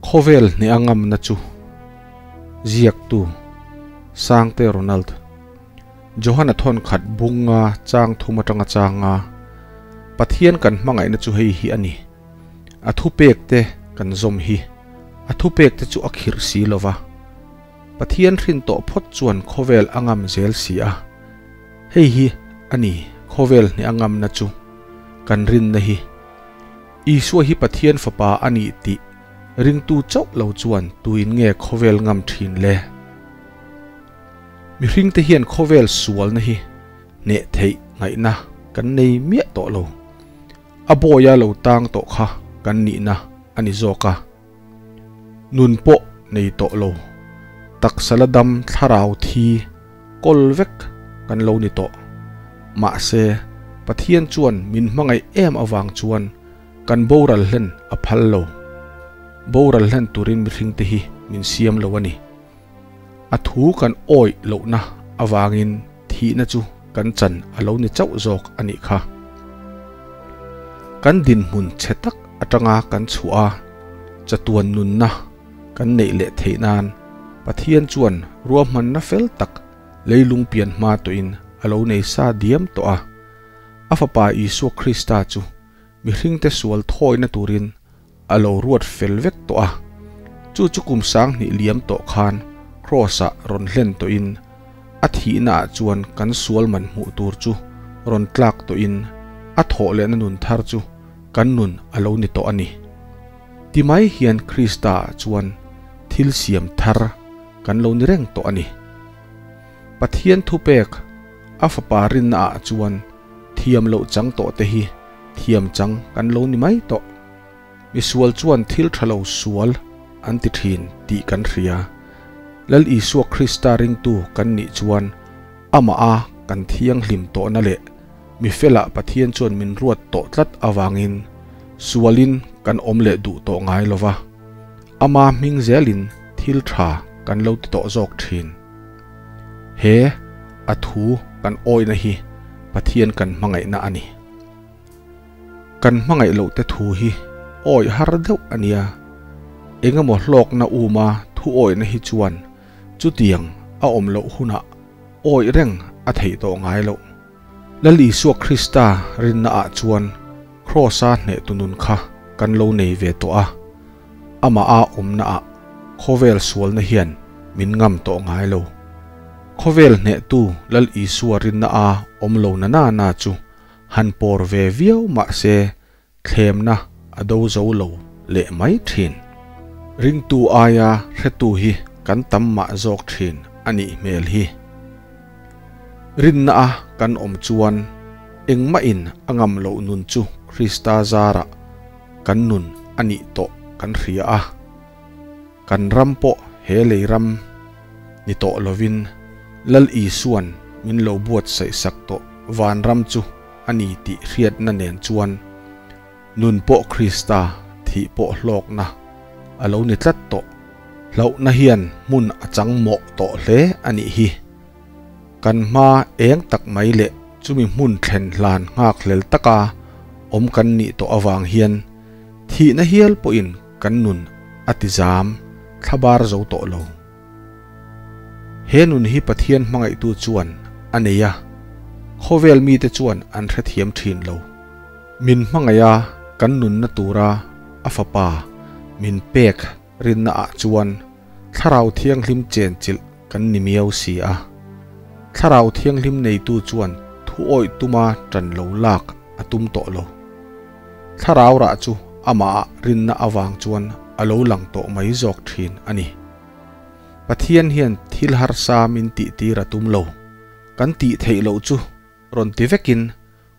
Khawvel hneh a ngamna chu ziaktu Sangte Ronald Johana thawn khat bunga chang thum atanga changa Pathian kan hmangaihna chu hei hi a ni. A thupek te kan zawm hi a thupek te chu a khirh si lova. Pathian hrin tawh phawt chuan khawvel a ngam zel si a. Hei hi a ni khawvel hneh a ngamna chu kan rinna hi. Isua hi Pathian Fapa a ni tih ringtu chauh lo chuan tuin nge khawvel ngam thin le? Mihringte hian khawvel sualna hi hneh theih ngaihna kan nei miah tawh lo. A bawia lo tang tawh kha kan nihna a ni zawk a. Nun pawh nei tawh lo, taksa la dam thlarau thi kawl vek kan lo ni tawh. Mahse, Pathian chuan min hmangaih em avang chuan kan boral hlen a phal lo. Boral hlen turin mihringte hi min siam lo a ni. A thu kan awih lohna avangin thihna chu kan chan a lo ni chauh zawk a nih kha. Kan dinhmun chhe tak atanga kan chhuah a, chatuan nunna kan neih leh theih nan Pathian chuan ruahmanna fel tak leilung pian hma tawhin a lo nei sa diam tawh a. A Fapa Isua Krista chu mihringte sual thawina turin a lo ruat fel vek tawh a, chu chu kum sanghnih liam tawh khan Kraws-ah rawn hlen tawhin a thihnaah chuan kan sual man hmuh tur chu rawn tlak tawhin a thawh lehna nun thar chu kan nun a lo ni tawh a ni. Ti mai hian Krista-ah chuan thil siam thar kan lo ni reng tawh a ni. Pathian thupek a Fapa rinnaah chuan thiam loh chang tawh te hi thiam chang kan lo ni mai tawh. Misual chuan thil tha lo sual an ti thin tih kan hria. Lal Isua Krista ringtu kan nih chuan amah a kan thianghlim tawhna leh mi felah Pathian chuan min ruat tawh tlat avangin sualin kan awm leh duh tawh ngai lo va, ama hming zelin thil tha kan lo ti tawh zawk thin. He a thu kan awihna hi Pathian kan hmangaihna a ni. Kan hmangaih loh te thu hi awih har deuh a nia. Engemaw hlawkna uma thu awihna hi chuan chutiang a awm loh hunah awih reng a theih tawh ngai loh. Lal Isua Krista rinna ah chuan Kraws-a hnehtu nun kha kan lo nei ve tawh a, amah a awmna ah khawvel sualna hian min ngam tawh ngai lo. Khawvel hnehtu Lal Isua rinna a awm lo na na na chu Han pawr ve viau mahse thlemna a do zo lo leh mai thin. Ringtu aia hretu hi kan tam mah zawk thin a nih hmel hi. Rinna a kan awm chuan engmah in a ngam loh nun chu Krista zarah kan nun a nih tawh kan hria a. Kan ram pawh he lei ram ni tawh lovin Lal Isua'n min lo buatsaih sak tawh vanram chu a ni tih hriatna nen chuan nun pawh Krista thih pawh hlawkna a lo ni tlat tawh. Hlauhna hian hmun a chang mawh tawh hle a nih hi. Kan hma eng tak mai leh chumi hmun thlen hlan nghak hlel taka awm kan nih tawh avang hian thihna hial pawhin Kan nun a ti zam thla bar zo tawh lo. He nun hi Pathian hmangaihtu chuan a nei a, khawvel mite chuan an hrethiam thin lo. Min hmangaih a, kan nunna tura a Fapa min pek rinna ah chuan Thlarau Thianghlim chenchilh kan ni miau si a. Thlarau Thianghlim neitu chuan thu awih tuma tan lo lak a tum tawh lo. Thlarau rah chu amah rinna avang chuan a lo lang tawh mai zawk thin a ni. Pathian hian thil harsa min tih tir a tum lo. Kan tih theih loh chu rawn ti vekin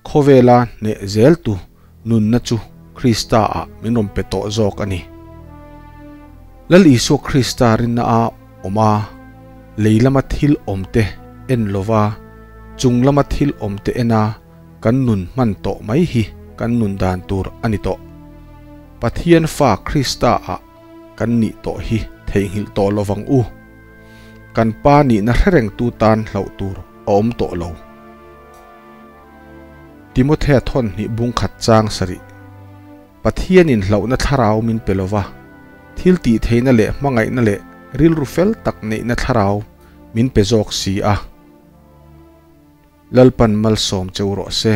khawvela hneh zeltu nunna chu Krista ah min rawn pe tawh zawk a ni. Lal Isua Krista rinna a awm a, lei lama thil awmte en lova chung lama thil awmte en a, Kan nun hman tawh mai hi kan nun dan tur a ni tawh. Pathian fa Krista ah kan nih tawh hi theihnghilh tawh lo vang u. Kan Pa nihna hrerengtu tan hlauh tur a awm tawh lo. Timothea thawn hnih bung khat chang sarih. Pathianin hlauhna thlarau min pe lo va, Thil tih theihna leh hmangaihna leh rilru fel tak neihna thlarau min pe zawk si a. Lalpan malsawm cheu rawh se.